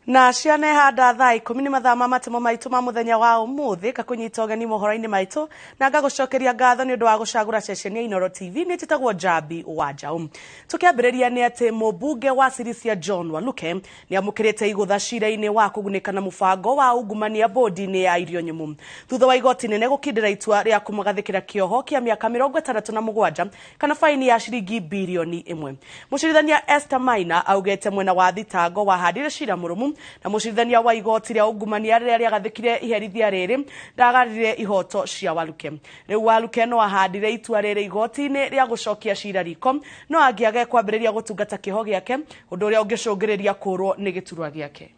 Na ciana ihanda thaa 10 nĩ mathaa ma matemo maitũ ma mũthenya wa ũmũthĩ. Ngakũnyita ũgeni mohoro-inĩ maitũ na ngagũcokeria ngatho nĩ ũndũ wa gũcagũra ceceni ya Inooro TV. Nĩ njĩtagwo Njambi wa Njaũ. Tũkĩambĩrĩria nĩ atĩ mũmbunge wa Sirisia John Waluke nĩ amũkĩrĩte igũtha cira-inĩ wa kũgunĩka na mũbango wa ungumania bodi-inĩ ya irio nyũmũ, thutha wa igoti nene gũkindĩra itua rĩa kũmũgathĩkĩra kĩoho kĩa mĩaka 67 kana faini ya ciringi birioni 1. Mũcirithania Esther Maina augĩte mwena wa thitango wahandire cira mũrũmu, na mũcirithania wa igoti rĩa ungumania rĩrĩa rĩagathĩkire iherithia rĩrĩ ndagarire ihoto cia Waluke. Rĩu Waluke no ahandire itua rĩrĩ igoti-inĩ rĩa gũcokia cira riko, no angĩage kwambĩrĩria gũtungata kĩoho gĩake, ũndũ ũrĩa ũngĩcũngĩrĩria kũrwo nĩ gĩturwa gĩake.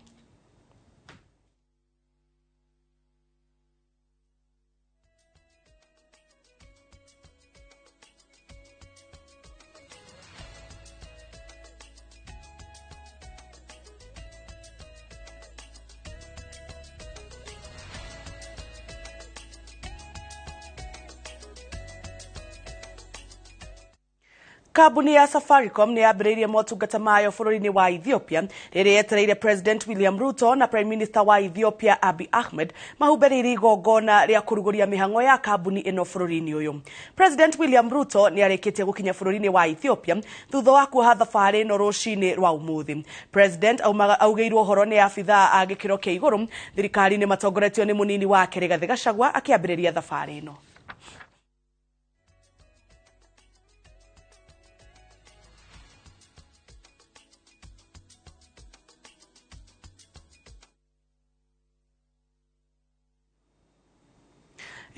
Kambuni ya Safaricom nĩ yambĩrĩirie motungata mayo bũrũri-inĩ wa Ethiopia, rĩrĩa yetereire President William Ruto na Prime Minister wa Ethiopia Abiy Ahmed mahumberĩire igongona rĩa kũrugũria mĩhang'o ya kambuni ĩno bũrũri-inĩ ũyũ. President William Ruto nĩ arĩkĩtie gũkinya bũrũri-inĩ wa Ethiopia thutha wa kuoha thabarĩ ĩno rũcinĩ rwa ũmũthĩ. President augĩirwo ũhoro nĩ abithaa a gĩkĩro kĩa igũrũ thirikari-inĩ matongoretio nĩ mũnini wake Rigathĩ Gachagua akĩambĩrĩria thabarĩ ĩno.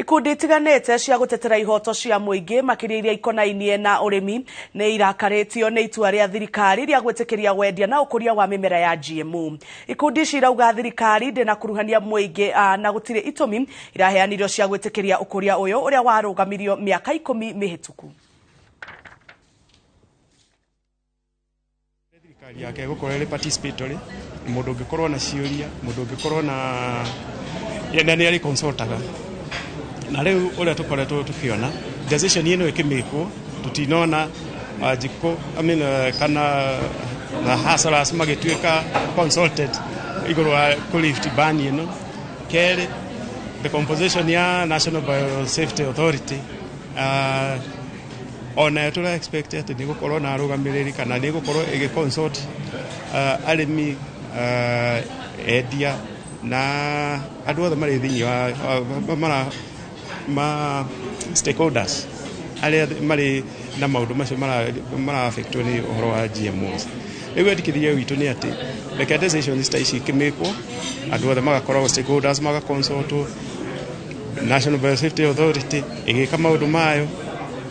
Ikundi itiganĩte cia gũtetera ihoto cia mũingĩ, makĩria iria ikonainie na ũrĩmi, nĩ irakarĩtio nĩ itua rĩa thirikari rĩa gwĩtĩkĩria wendia na ũkũria wa mĩmera ya GMO. Ikundi ici irauga thirikari ndĩnakuruhania mũingĩ na gũtirĩ itũmi iraheanirio cia gwĩtĩkĩria ũkũria ũyũ ũrĩa warũgamirio mĩaka 10 mĩhĩtũku. Thirikari yake ĩgũkorwo ĩrĩ participatory, mũndũ ũngĩkorwo na ciũria, mũndũ ũngĩkorwo na na nĩ arĩ consultaga. Na rĩu ũrĩa tũkoretwo tũkĩona decision ĩno ĩkĩmĩkwo, tũtinona Wanjikũ, I mean, kana na hustlers magĩtuĩka consulted igũrũ wa kũ ban ĩno. Kerĩ, the composition ya National Biosafety Authority, ona tũra expect atĩ nĩ gũkorwo na arũgamĩrĩri kana nĩ gũkorwo ĩgĩ consult arĩmi, endia na andũ othe marĩ thĩinĩ wa mara ma stakeholders arĩa marĩ na maũndũ macio mara affectwo nĩ ũhoro wa GMOs. Rĩu wendekithia witũ nĩ atĩ reke decisions ta ici ikĩmĩkwo, andũ othe magakorwo stakeholders magaconsultwo, National Biosafety Authority ĩgĩka maũndũ mayo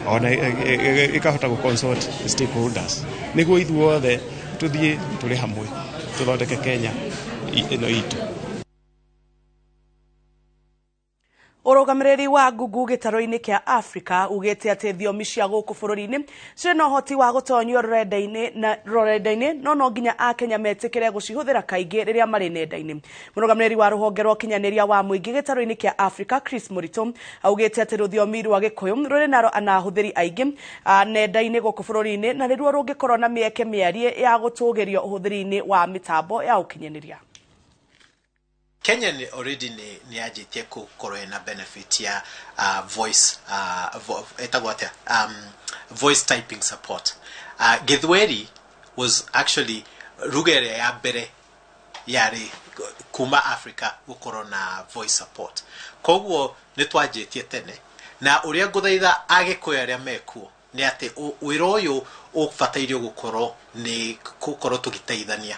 ona ĩkahota gũ consult stakeholders, nĩguo ithuothe tũthiĩ tũrĩ hamwe tũthondeke Kenya ĩno itũ. Ũrũgamĩrĩri wa ngungu gĩtarũ-inĩ kĩa Afrika ugĩte atĩ thiomi cia gũkũ bũrũri-inĩ cirĩ na ũhoti wa gũtonyio rũrenda-inĩ na rũrenda-inĩ, no no nginya akenya metĩkĩre gũcihũthĩra kaingĩ rĩrĩa marĩ nenda-inĩ. Mũrũgamĩrĩri wa rũhonge rwa ũkinyanĩria wa mũingĩ gĩtarũ-inĩ kĩa Afrika Chris Mũritũ augĩte atĩ rũthiomi rwa Gĩkũyũ rũrĩ na ahũthĩri aingĩ nenda-inĩ gũkũ bũrũri-inĩ, na nĩruo rũngĩkorwo na mĩeke mĩarie ya gũtũgĩrio ũhũthĩri-inĩ wa mĩtambo ya ũkinyanĩria. Kenya ni already ni yanjĩtie gũkorwo ĩna benefit ya voice, ĩtagwo atĩa, voice typing support. Gĩthweri was actually lugha ĩrĩa ya mbere yarĩ kuma Africa gũkorwo na voice support. Koguo nĩ twanjĩtie tene, na ũrĩa ngũthaitha Agĩkũyũ arĩa mekuo nĩ atĩ wĩra ũyũ ũbataire gũkorwo nĩ gũkorwo tũgĩteithania,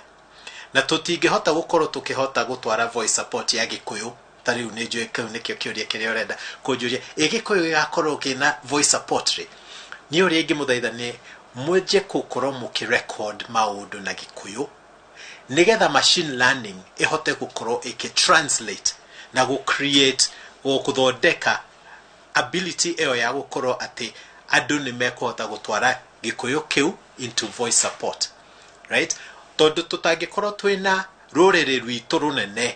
na tũtingĩhota gũkorwo tũkĩhota gũtwara voice support ya Gĩkũyũ. Ta rĩu nĩ njũĩ kĩu nĩkĩo kĩũria kĩrĩa ũrenda kũnjũria, ĩ Gĩkũyũ gĩgakorwo kĩna voice support rĩ? Niĩ ũrĩa ingĩmũthaitha nĩ mwenje gũkorwo mũkĩrecord maũndũ na Gĩkũyũ, nĩgetha machine learning ĩhote gũkorwo ĩkĩ translate na gũ create, gũthondeka ability ĩyo ya gũkorwo atĩ andũ nĩ mekũhota gũtwara Gĩkũyũ kĩu into voice support, right? Tondũ tũtangĩkorwo twĩna rũrĩrĩ rwitũ rũnene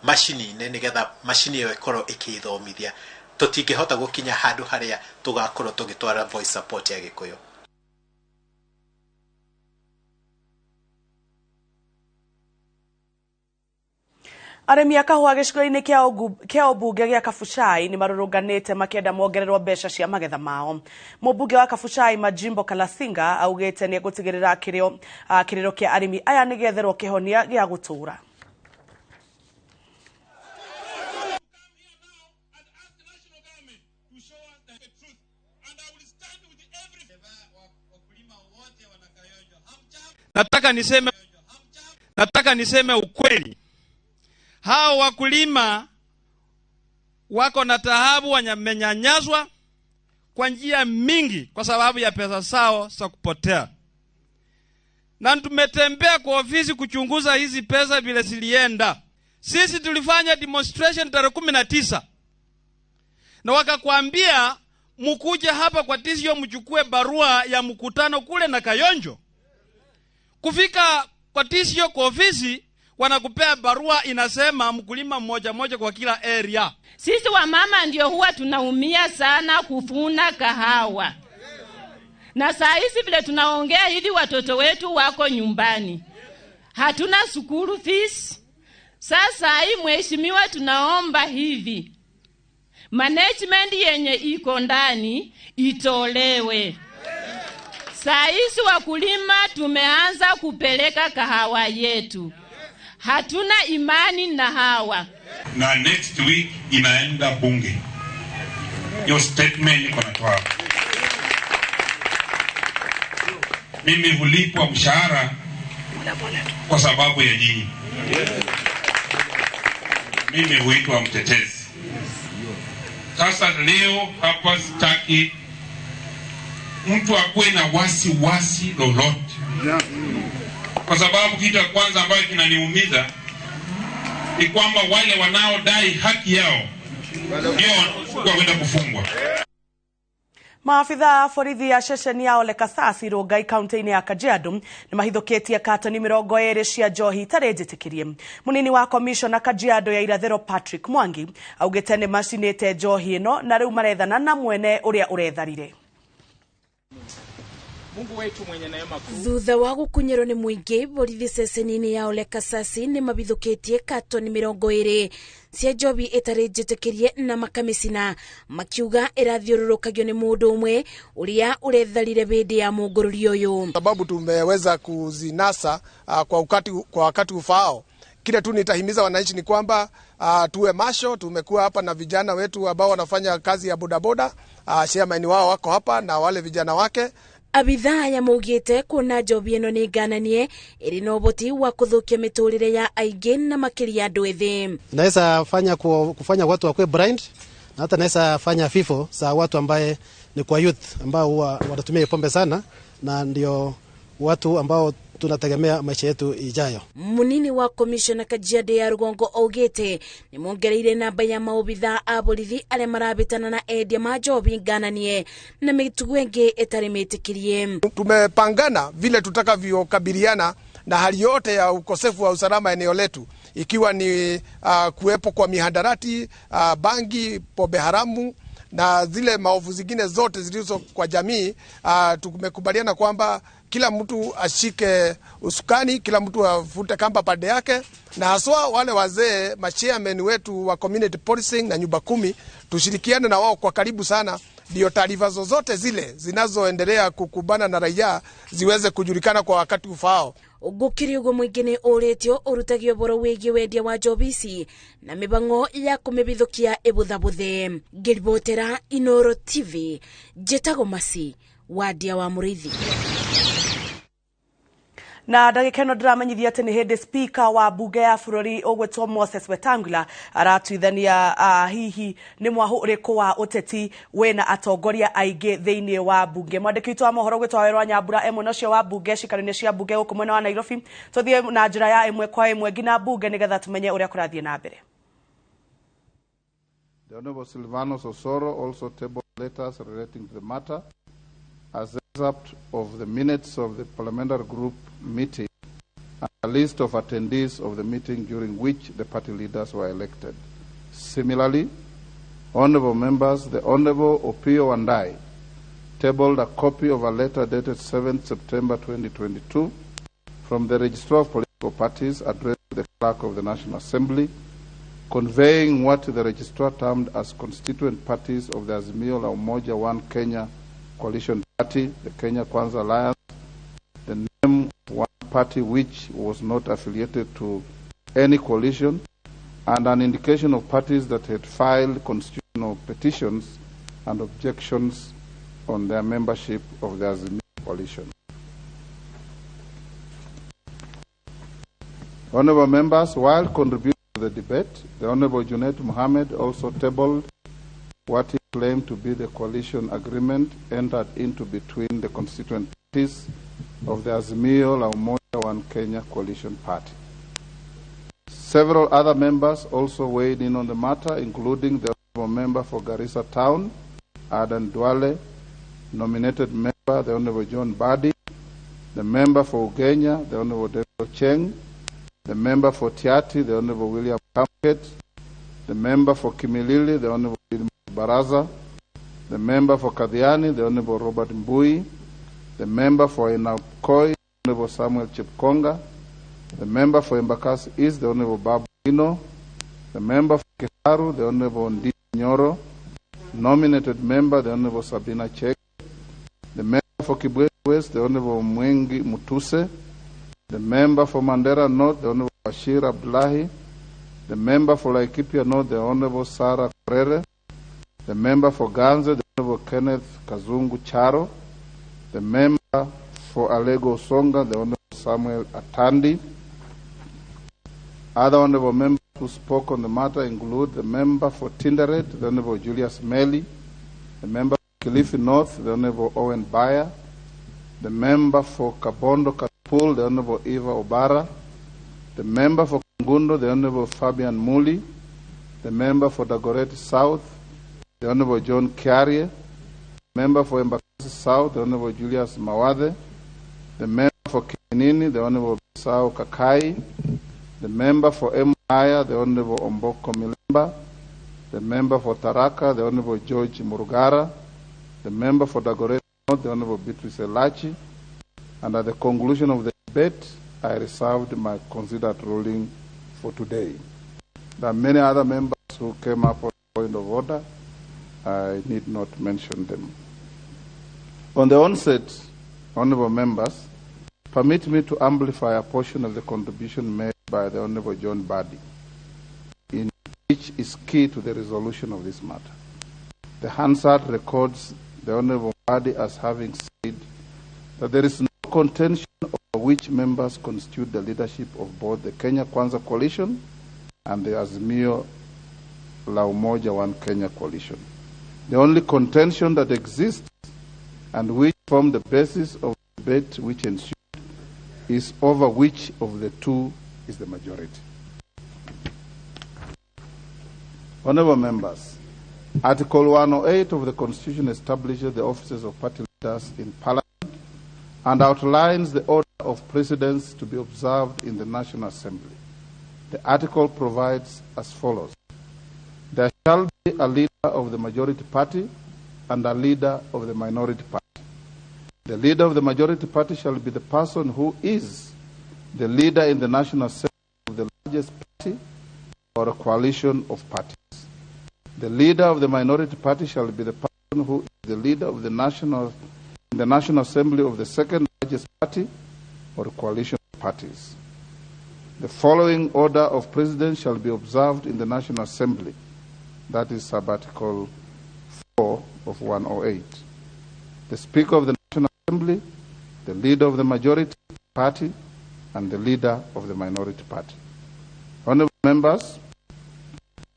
macini-inĩ, nĩgetha macini ĩyo ĩkorwo ĩkĩthomithia, tũtingĩhota gũkinya handũ harĩa tũgakorwo tũgĩtwara voice support ya Gĩkũyũ. Arĩmi a kahũa gĩcigo-inĩ kĩa ũmbunge gĩa Kabuchai nĩ marũrũnganĩte makĩenda mongererwo mbeca cia magetha mao. Mũmbunge wa Kabuchai Majimbo Kalasinga augĩte nĩ egũtigĩrĩra kĩrĩro kĩa arĩmi aya nĩgĩetherwo kĩhonia gĩa gũtũũra. Nataka niseme ukweli. Hao wakulima wako na taabu, wamenyanyaswa kwa njia mingi kwa sababu ya pesa zao za kupotea. Na tumetembea kwa ofisi kuchunguza hizi pesa vile zilienda. Sisi tulifanya demonstration tarehe 19. Na wakakwambia mkuje hapa kwa TCO mchukue barua ya mkutano kule na Kayonjo. Kufika kwa TCO kwa ofisi wanakupea barua inasema mkulima mmoja mmoja kwa kila area. Sisi wamama ndio huwa tunaumia sana kuvuna kahawa. Na saa hizi vile tunaongea hivi watoto wetu wako nyumbani. Hatuna school fees. Sasa hii mheshimiwa tunaomba hivi. Management yenye iko ndani itolewe. Saa hizi wakulima tumeanza kupeleka kahawa yetu. Hatuna imani na hawa. Na next week inaenda bunge. Hiyo statement niko natoa. Mimi hulipwa mshahara kwa sababu ya nyinyi. Mimi huitwa mtetezi. Sasa leo hapa sitaki mtu akuwe na wasiwasi lolote. Kwa sababu kitu cha kwanza ambacho kinaniumiza ni kwamba wale wanaodai haki yao ndio wanaenda kufungwa. Maabitha a borithi ya ceceni ya Ole Kasasi Rongai kaunti-inĩ ya Kajiado nĩ mahithũkĩtie katoni 20 cia njohi itarĩ njĩtĩkĩrie. Mũnini wa komishona Kajiado ya irathĩro Patrick Mwangi augĩte nĩ macinĩte njohi ĩno na rĩu marethana na mwene ũrĩa ũretharire. Mungu wetu mwenye neema kuu. Thutha wa gukunyirwo ni muingi borithi ceceni-inĩ ya Ole Kasasi nĩ mabithũkĩtie katoni 20 cia njohi ĩtarĩ njĩtĩkĩrie na makamĩcina makiuga ĩrathiũrũrũkagio nĩ mũndũ ũmwe ũrĩa ũretharire hĩndĩ ya mũngũrũrio ũyũ. Sababu tumeweza kuzinasa kwa wakati ufaao. Kile tu nitahimiza wananchi ni kwamba tuwe masho. Tumekuwa hapa na vijana wetu ambao wanafanya kazi ya bodaboda, chairman wao wako hapa na wale vijana wake. Abithaa ya maugĩte kuona njohi ĩno nĩ ngananie ĩrĩ na ũhoti wa kũthũkia mĩtũrĩre ya aingĩ na makĩria andũ ethĩ. Inaweza fanya kufanya watu wakuwe blind na hata inaweza fanya vifo za watu ambaye ni kwa youth ambao huwa wanatumia pombe sana na ndio watu ambao tunategemea maisha yetu ijayo. Munini wa komishona Kajiado ya Rugongo augĩte nĩ mongereire namba ya maobithaa a borithi arĩa marabĩtana na endia ma njohi ngananie na mĩtugo ĩngĩ ĩtarĩ mĩtĩkĩrie. Tumepangana vile tutakavyokabiliana na hali yote ya ukosefu wa usalama eneo letu, ikiwa ni kuwepo kwa mihadarati, bangi, pombe haramu na zile maovu zingine zote zilizo kwa jamii. Tumekubaliana kwamba kila mtu ashike usukani, kila mtu avute kamba pande yake, na haswa wale wazee machairman wetu wa community policing na nyumba 10 tushirikiane na wao kwa karibu sana, ndio taarifa zozote zile zinazoendelea kukubana na raia ziweze kujulikana kwa wakati ufaao. Gũkĩrĩ ũguo mũingĩ nĩ ũrĩtio ũrutagio ũhoro wĩgiĩ wendia wa njohi ici na mĩbango ya kũmĩbithũkia ĩbũthabũthe. Ngĩribotera Inoro TV, njĩtagwo Masi Wadia wa Mũrĩithi. Na ndagĩka ĩno ndĩramenyithia atĩ nĩ hĩndĩ speaker wa bunge ya bũrũri ũgwĩtwo Moses Wetangula aratuithania hihi nĩ mwahũ ũrĩkũ wa ũteti wĩna atongoria aingĩ thĩinĩ wa bunge. Mwandĩki witũ wa mohoro ũgwĩtwo Wawerũ wa Nyambura e mwena ũcio wa bunge ciikaro-inĩ cia bunge gũkũ mwena wa Nairobi. Tũthiĩ na njĩra ya ĩmwe kwa ĩmwe nginya bunge nĩgetha tũmenye ũrĩa kũrathiĩ na mbere. The Honorable Silvanus Osoro also tabled letters relating to the matter as excerpt of the minutes of the parliamentary group meeting and a list of attendees of the meeting during which the party leaders were elected. Similarly, honorable members, the Honorable Opiyo Wandayi tabled a copy of a letter dated 7th September 2022 from the Registrar of Political Parties addressed to the Clerk of the National Assembly, conveying what the registrar termed as constituent parties of the Azimio la Umoja One Kenya Coalition Party, the Kenya Kwanza Alliance, the name of one party which was not affiliated to any coalition, and an indication of parties that had filed constitutional petitions and objections on their membership of the Azimio coalition. Honourable members, while contributing to the debate, the Honourable Junet Mohammed also tabled what he claimed to be the coalition agreement entered into between the constituent parties of the Azimio la Umoja One Kenya Coalition Party. Several other members also weighed in on the matter, including the Honourable Member for Garissa Town, Adan Duale, nominated member, the Honourable John Badi, the member for Ugenya, the Honourable David Ocheng, the member for Tiati, the Honourable William Kamket, the member for Kimilili, the Honourable Baraza, the member for Kathiani, the Honourable Robert Mbui, the member for Ainabkoi, the Honourable Samuel Chepkonga, the member for Embakasi East, the Honourable Babu Ino, the member for Kiharu, the Honourable Ndindi Nyoro, nominated member, the Honourable Sabina Chege, the member for Kibwezi West, the Honourable Mwengi Mutuse, the member for Mandera North, the Honourable Bashir Abdullahi, the member for Laikipia North, the Honourable Sarah Korere, the member for Ganze, the Honourable Kenneth Kazungu Charo, the member for Alego Usonga, the Honourable Samuel Atandi. Other honourable members who spoke on the matter include the member for Tinderet, the Honourable Julius Meli, the member for Kilifi North, the Honourable Owen Baya, the member for Kabondo Katapul, the Honourable Eva Obara, the member for Kangundo, the Honourable Fabian Muli, the member for Dagoretti South, the Honourable John Kiarie, the member for Embakasi South, the Honourable Julius Mawathe, the member for Kiminini, the Honourable Bisau Kakai, the member for Emuhaya, the Honourable Omboko Milemba, the member for Tharaka, the Honourable George Murugara, the member for Dagoretti North, the Honourable Beatrice Elachi, and at the conclusion of the debate, I reserved my considered ruling for today. There are many other members who came up on the point of order. I need not mention them. On the onset, honourable members, permit me to amplify a portion of the contribution made by the Honourable John Badi, in which is key to the resolution of this matter. The Hansard records the Honourable Badi as having said that there is no contention over which members constitute the leadership of both the Kenya Kwanza Coalition and the Azimio la Umoja One Kenya Coalition. The only contention that exists and which formed the basis of the debate which ensued is over which of the two is the majority. Honourable members, Article 108 of the Constitution establishes the offices of party leaders in Parliament and outlines the order of precedence to be observed in the National Assembly. The article provides as follows. There shall be a leader of the majority party and a leader of the minority party. The leader of the majority party shall be the person who is the leader in the National Assembly of the largest party or a coalition of parties. The leader of the minority party shall be the person who is the leader of the national in the National Assembly of the second largest party or coalition of parties. The following order of precedence shall be observed in the National Assembly. That is sub-article 4 of 108. The Speaker of the National Assembly, the leader of the majority party, and the leader of the minority party. Honourable members,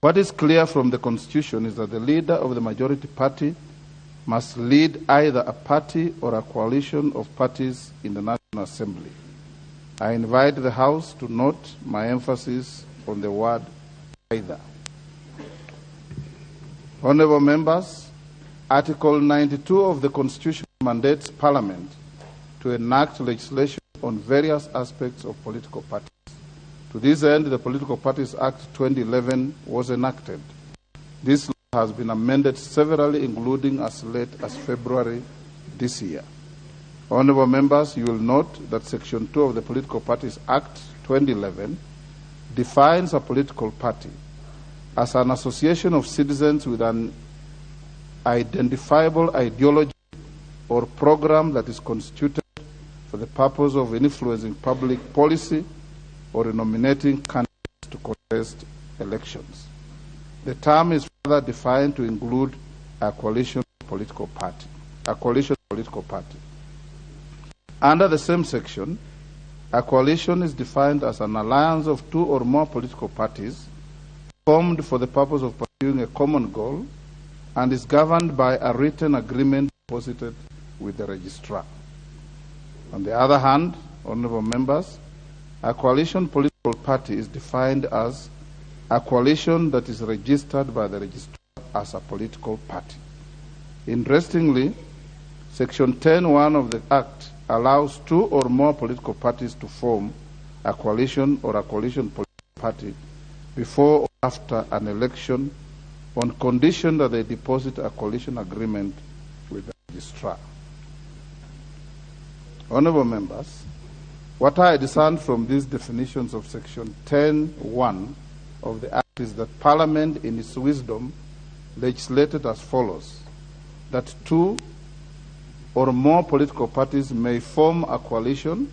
what is clear from the Constitution is that the leader of the majority party must lead either a party or a coalition of parties in the National Assembly. I invite the House to note my emphasis on the word either. Honourable members, Article 92 of the Constitution mandates Parliament to enact legislation on various aspects of political parties. To this end, the Political Parties Act 2011 was enacted. This law has been amended severally, including as late as February this year. Honourable members, you will note that Section 2 of the Political Parties Act 2011 defines a political party as an association of citizens with an identifiable ideology or program that is constituted for the purpose of influencing public policy or nominating candidates to contest elections. The term is further defined to include a coalition political party. A coalition political party. Under the same section, a coalition is defined as an alliance of two or more political parties formed for the purpose of pursuing a common goal and is governed by a written agreement deposited with the registrar. On the other hand, honorable members, a coalition political party is defined as a coalition that is registered by the registrar as a political party. Interestingly, Section 10(1) of the Act allows two or more political parties to form a coalition or a coalition political party before or after an election on condition that they deposit a coalition agreement with the registrar. Honorable members, what I discern from these definitions of Section 10(1) of the Act is that Parliament, in its wisdom, legislated as follows: that two or more political parties may form a coalition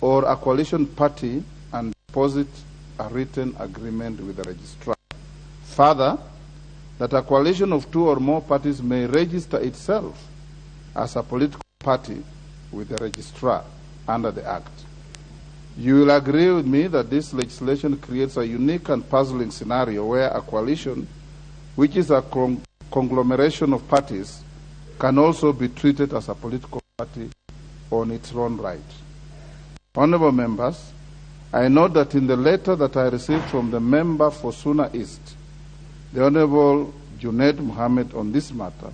or a coalition party and deposit a written agreement with the registrar. Further, that a coalition of two or more parties may register itself as a political party with the registrar under the Act. You will agree with me that this legislation creates a unique and puzzling scenario where a coalition, which is a conglomeration of parties, can also be treated as a political party on its own right. Honorable members, I note that in the letter that I received from the member for Suna East, the Honorable Junet Mohammed, on this matter,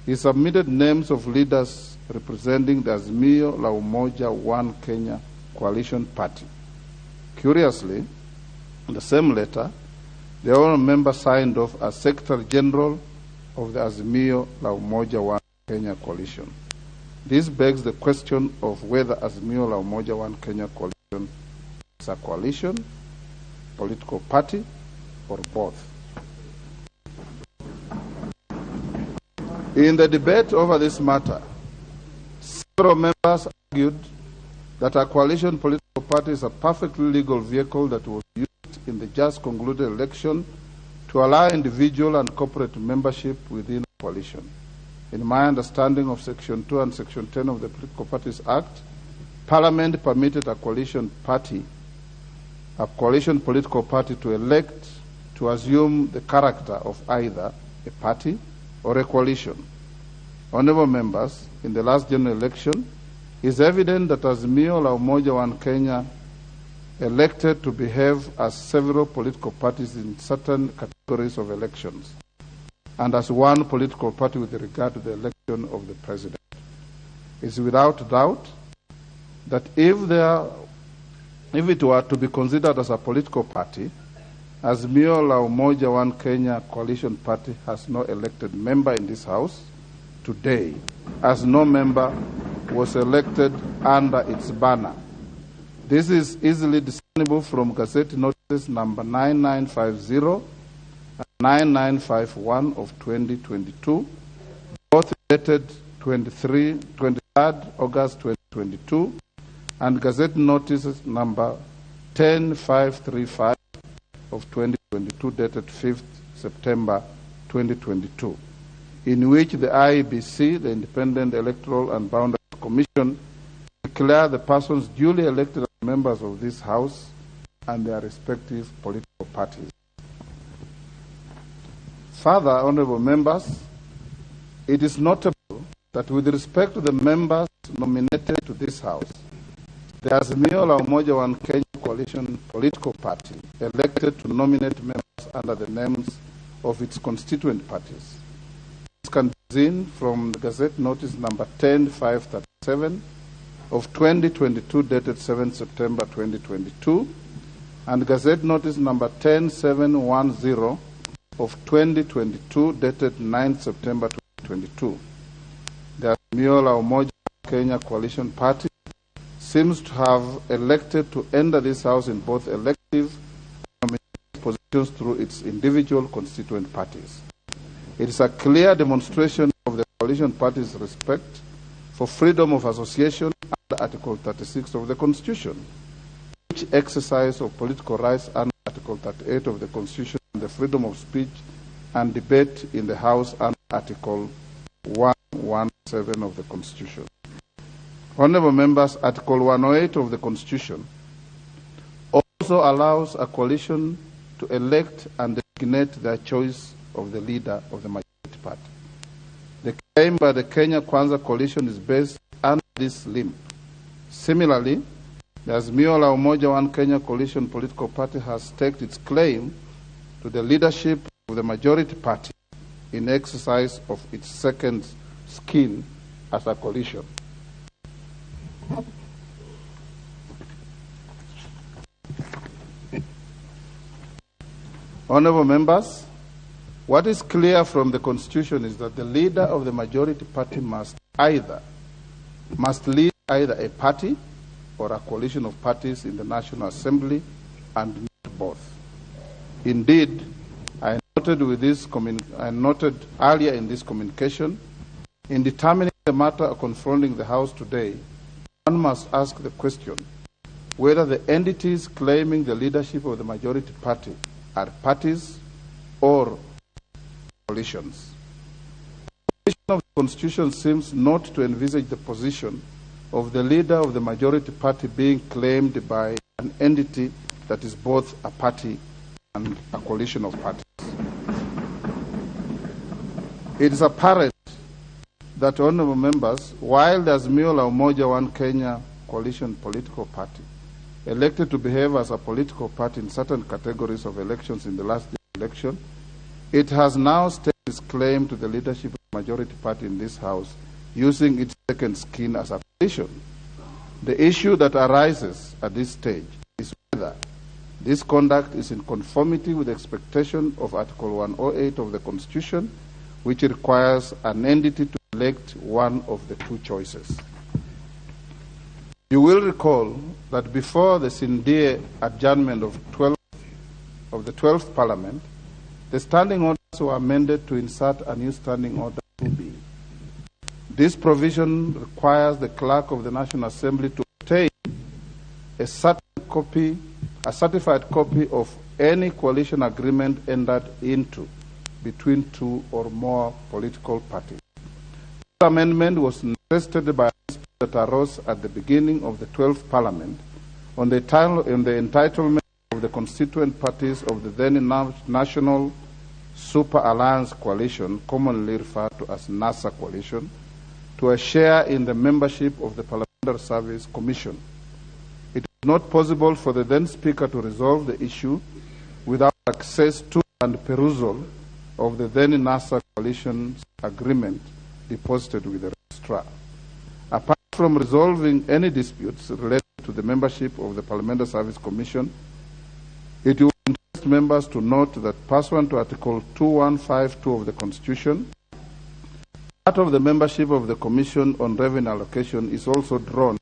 he submitted names of leaders representing the Azimio la Umoja One Kenya Coalition Party. Curiously, in the same letter, the honorable member signed off as Secretary General of the Azimio la Umoja One Kenya Coalition. This begs the question of whether Azimio la Umoja One Kenya Coalition is a coalition, political party, or both. In the debate over this matter, several members argued that a coalition political party is a perfectly legal vehicle that was used in the just concluded election to allow individual and corporate membership within a coalition. In my understanding of Section 2 and Section 10 of the Political Parties Act, Parliament permitted a coalition political party to elect to assume the character of either a party or a coalition. Honorable members, in the last general election, it is evident that Azimio la Umoja One Kenya elected to behave as several political parties in certain categories of elections, and as one political party with regard to the election of the president. It is without doubt that if it were to be considered as a political party, Azimio la Umoja One Kenya Coalition Party has no elected member in this House today, as no member was elected under its banner. This is easily discernible from Gazette Notices number 9950 and 9951 of 2022, both dated 23rd August 2022, and Gazette Notices number 10535 of 2022, dated 5th September 2022, in which the IEBC, the Independent Electoral and Boundaries Commission, declare the persons duly elected as members of this House and their respective political parties. Further, honorable members, it is notable that with respect to the members nominated to this House, the Azimio la Umoja One Kenya Coalition political party elected to nominate members under the names of its constituent parties. This can be seen from the Gazette Notice number 10537 of 2022, dated 7 September 2022, and Gazette Notice number 10710 of 2022, dated 9 September 2022. The Azimio la Umoja Kenya Coalition Party seems to have elected to enter this House in both elective and nominated positions through its individual constituent parties. It is a clear demonstration of the coalition parties' respect for freedom of association under Article 36 of the Constitution, each exercise of political rights under Article 38 of the Constitution, and the freedom of speech and debate in the House under Article 117 of the Constitution. Honourable members, Article 108 of the Constitution also allows a coalition to elect and designate their choice of the leader of the majority party. The claim by the Kenya Kwanza coalition is based on this limb. Similarly, the Azimio la Umoja One Kenya coalition political party has staked its claim to the leadership of the majority party in exercise of its second skin as a coalition. Honourable members, what is clear from the Constitution is that the leader of the majority party must lead either a party or a coalition of parties in the National Assembly, and not both. Indeed, I noted earlier in this communication, in determining the matter confronting the House today, one must ask the question whether the entities claiming the leadership of the majority party are parties or coalitions. The provision of the Constitution seems not to envisage the position of the leader of the majority party being claimed by an entity that is both a party and a coalition of parties. It is apparent that, honourable members, while the Azimio la Umoja One Kenya coalition political party elected to behave as a political party in certain categories of elections in the last election, it has now staked its claim to the leadership of the majority party in this House using its second skin as a coalition. The issue that arises at this stage is whether this conduct is in conformity with the expectation of Article 108 of the Constitution, which requires an entity to elect one of the two choices. You will recall that before the Sindie adjournment of the 12th Parliament, the standing orders were amended to insert a new standing order 2B. This provision requires the clerk of the National Assembly to obtain a certified copy of any coalition agreement entered into between two or more political parties. This amendment was necessitated by a dispute that arose at the beginning of the 12th Parliament on the entitlement of the constituent parties of the then National Super Alliance Coalition, commonly referred to as NASA Coalition, to a share in the membership of the Parliamentary Service Commission. It was not possible for the then Speaker to resolve the issue without access to and perusal of the then NASA Coalition's agreement deposited with the registrar. Apart from resolving any disputes related to the membership of the Parliamentary Service Commission, it will interest members to note that pursuant to Article 2152 of the Constitution, part of the membership of the Commission on Revenue Allocation is also drawn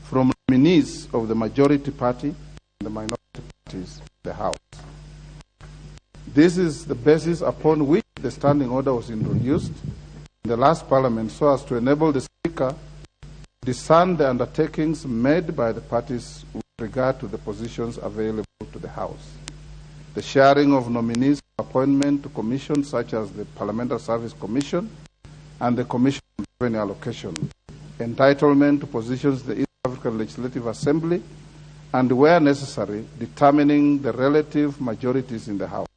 from nominees of the majority party and the minority parties in the House. This is the basis upon which the standing order was introduced in the last Parliament so as to enable the Speaker to discern the undertakings made by the parties with regard to the positions available to the House. The sharing of nominees for appointment to commissions such as the Parliamentary Service Commission and the Commission on Revenue Allocation, entitlement to positions in the East African Legislative Assembly, and where necessary, determining the relative majorities in the House.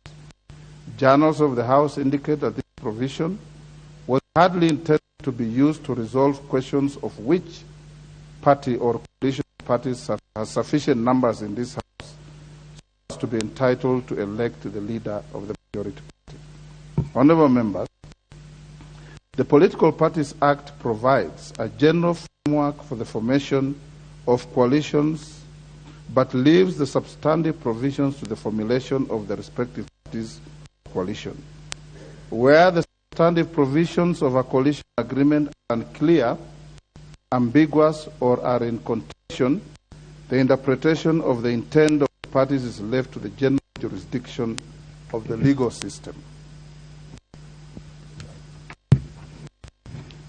Journals of the House indicate that this provision was hardly intended to be used to resolve questions of which party or coalition of parties has sufficient numbers in this House so as to be entitled to elect the leader of the majority party. Honourable members, the Political Parties Act provides a general framework for the formation of coalitions, but leaves the substantive provisions to the formulation of the respective parties' coalition. Where the substantive provisions of a coalition agreement are unclear, ambiguous, or are in contention, the interpretation of the intent of the parties is left to the general jurisdiction of the legal system.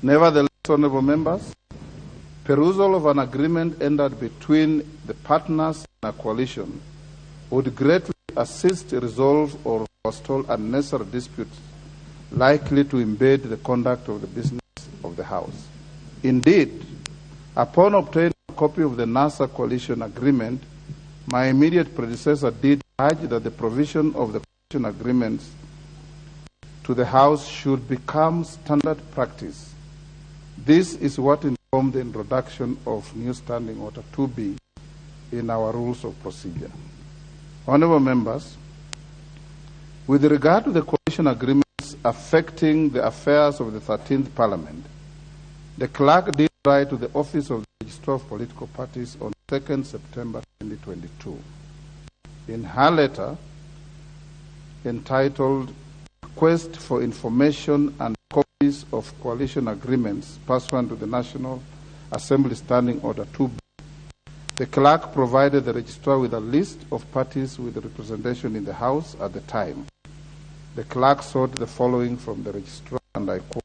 Nevertheless, honorable members, perusal of an agreement entered between the partners in a coalition would greatly assist resolve or forestall unnecessary disputes likely to impede the conduct of the business of the House. Indeed, upon obtaining a copy of the NASA coalition agreement, my immediate predecessor did urge that the provision of the coalition agreements to the House should become standard practice. This is what informed the introduction of new Standing Order 2B in our rules of procedure. Honorable members, with regard to the coalition agreements affecting the affairs of the 13th Parliament, the clerk did write to the Office of the Registrar of Political Parties on 2nd September 2022. In her letter, entitled Request for Information and Copies of Coalition Agreements pursuant to the National Assembly Standing Order 2B, the clerk provided the registrar with a list of parties with representation in the House at the time. The clerk sought the following from the registrar, and I quote,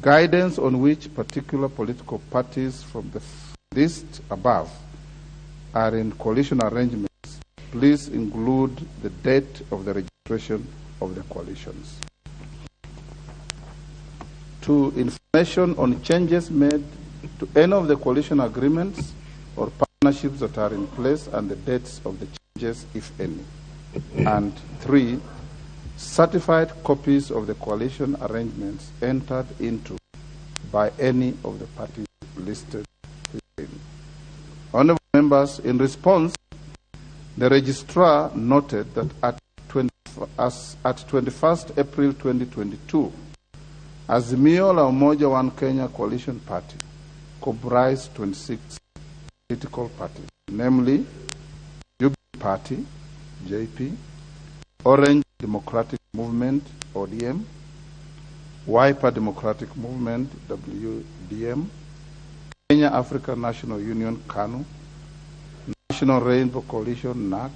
guidance on which particular political parties from the list above are in coalition arrangements. Please include the date of the registration of the coalitions. 2, information on changes made to any of the coalition agreements or partnerships that are in place and the dates of the changes, if any. And 3, certified copies of the coalition arrangements entered into by any of the parties listed herein. Honorable members, in response, the registrar noted that at 21st April 2022, Azimio la Umoja One Kenya Coalition Party comprised 26 political parties, namely Jubilee Party, JP, Orange Democratic Movement, ODM, Wiper Democratic Movement, WDM, Kenya African National Union, KANU, National Rainbow Coalition, NAC,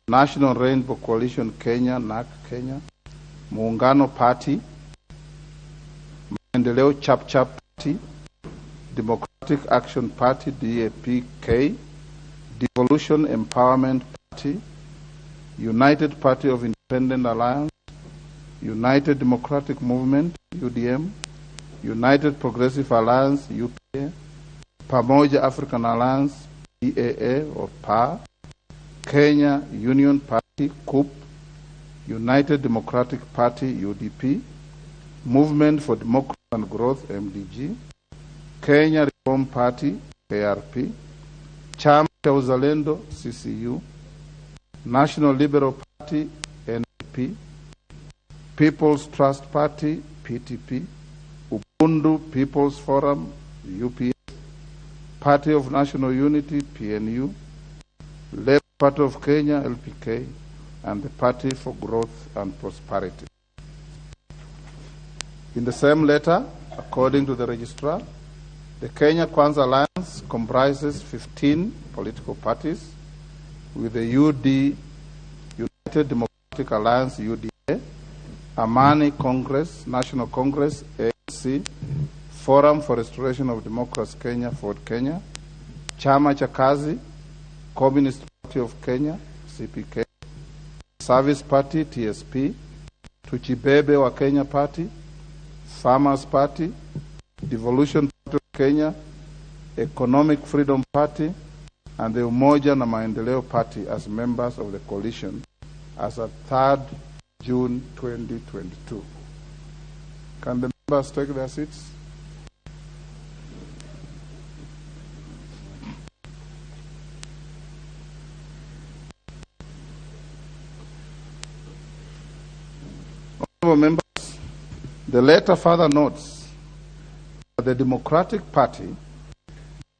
National Rainbow Coalition Kenya, NAC Kenya, Muungano Party, Maendeleo Chap Chap Party, Democratic Action Party, DAPK, Devolution Empowerment Party, United Party of Independent Alliance, United Democratic Movement, UDM, United Progressive Alliance, UPA, Pamoja African Alliance, PAA or PA, Kenya Union Party, COOP, United Democratic Party, UDP, Movement for Democracy and Growth, MDG, Kenya Reform Party, KRP, Chama cha Uzalendo, CCU, National Liberal Party, NLP, People's Trust Party, PTP, Ubuntu People's Forum, UPF, Party of National Unity, PNU, Labour Party of Kenya, LPK, and the Party for Growth and Prosperity. In the same letter, according to the registrar, the Kenya Kwanza Alliance comprises 15 political parties, with the UD, United Democratic Alliance, UDA, Amani Congress, National Congress, ANC, Forum for Restoration of Democracy Kenya, Ford Kenya, Chama cha Kazi, Communist Party of Kenya, CPK, Service Party, TSP, Tuchibebe wa Kenya Party, Farmers Party, Devolution Party of Kenya, Economic Freedom Party, and the Umoja na Maendeleo Party as members of the coalition as at 3rd June 2022. Can the members take their seats? Honourable members, the letter further notes that the Democratic Party,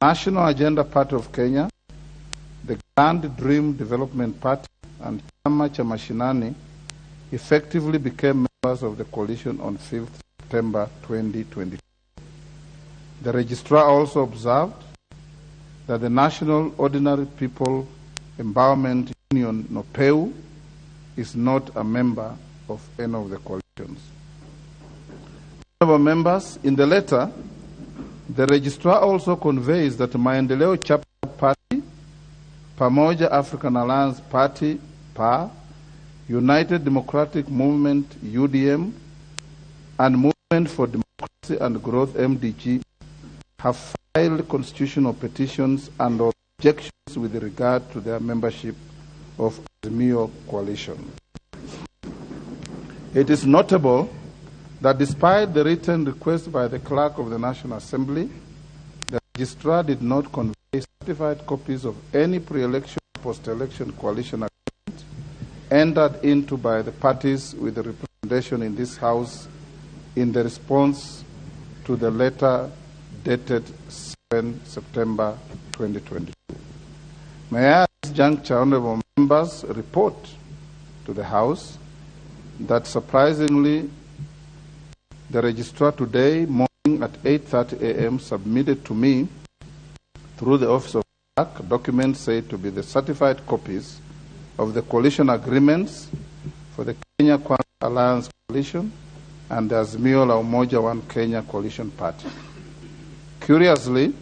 National Agenda Party of Kenya, the Grand Dream Development Party, and Chama cha Mashinani effectively became members of the coalition on 5th September 2022. The registrar also observed that the National Ordinary People Empowerment Union Nopeu is not a member of any of the coalitions. Honorable members, in the letter, the registrar also conveys that Maendeleo Chapter Party, Pamoja African Alliance Party, PA, United Democratic Movement, UDM, and Movement for Democracy and Growth, MDG, have filed constitutional petitions and objections with regard to their membership of Azimio Coalition. It is notable that despite the written request by the clerk of the National Assembly, the registrar did not convey certified copies of any pre-election or post-election coalition agreement entered into by the parties with the representation in this House in the response to the letter dated 7 September 2022. May I at this juncture, honorable members, report to the House that surprisingly, the registrar today morning at 8:30 a.m. submitted to me through the office of clerk documents said to be the certified copies of the coalition agreements for the Kenya Kwanza Alliance Coalition and the Azimio la Umoja One Kenya Coalition Party. Curiously,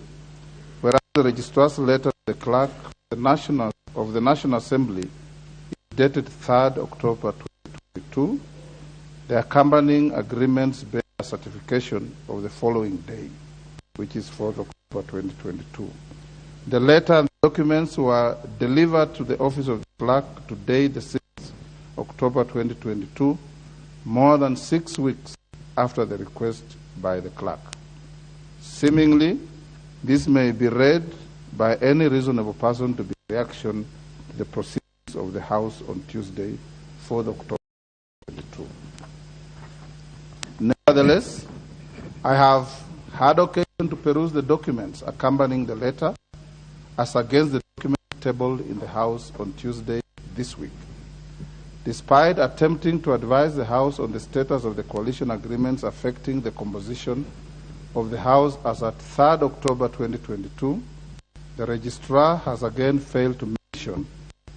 whereas the registrar's letter to the clerk of the National Assembly is dated 3rd October 2022, the accompanying agreements bear certification of the following day, which is 4th October 2022. The letter and documents were delivered to the office of the clerk today, the 6th October 2022, more than 6 weeks after the request by the clerk. Seemingly, this may be read by any reasonable person to be a reaction to the proceedings of the House on Tuesday, 4th October 2022. Nevertheless, I have had occasion to peruse the documents accompanying the letter as against the document tabled in the House on Tuesday this week. Despite attempting to advise the House on the status of the coalition agreements affecting the composition of the House as at 3rd October 2022, the registrar has again failed to mention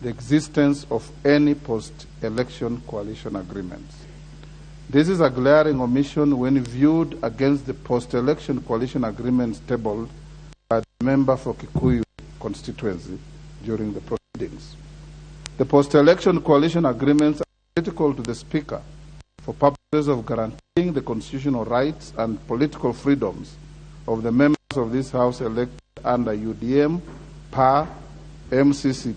the existence of any post-election coalition agreements. This is a glaring omission when viewed against the post-election coalition agreements tabled by the member for Kikuyu constituency during the proceedings. The post-election coalition agreements are critical to the Speaker for purposes of guaranteeing the constitutional rights and political freedoms of the members of this House elected under UDM, PA, MCCP,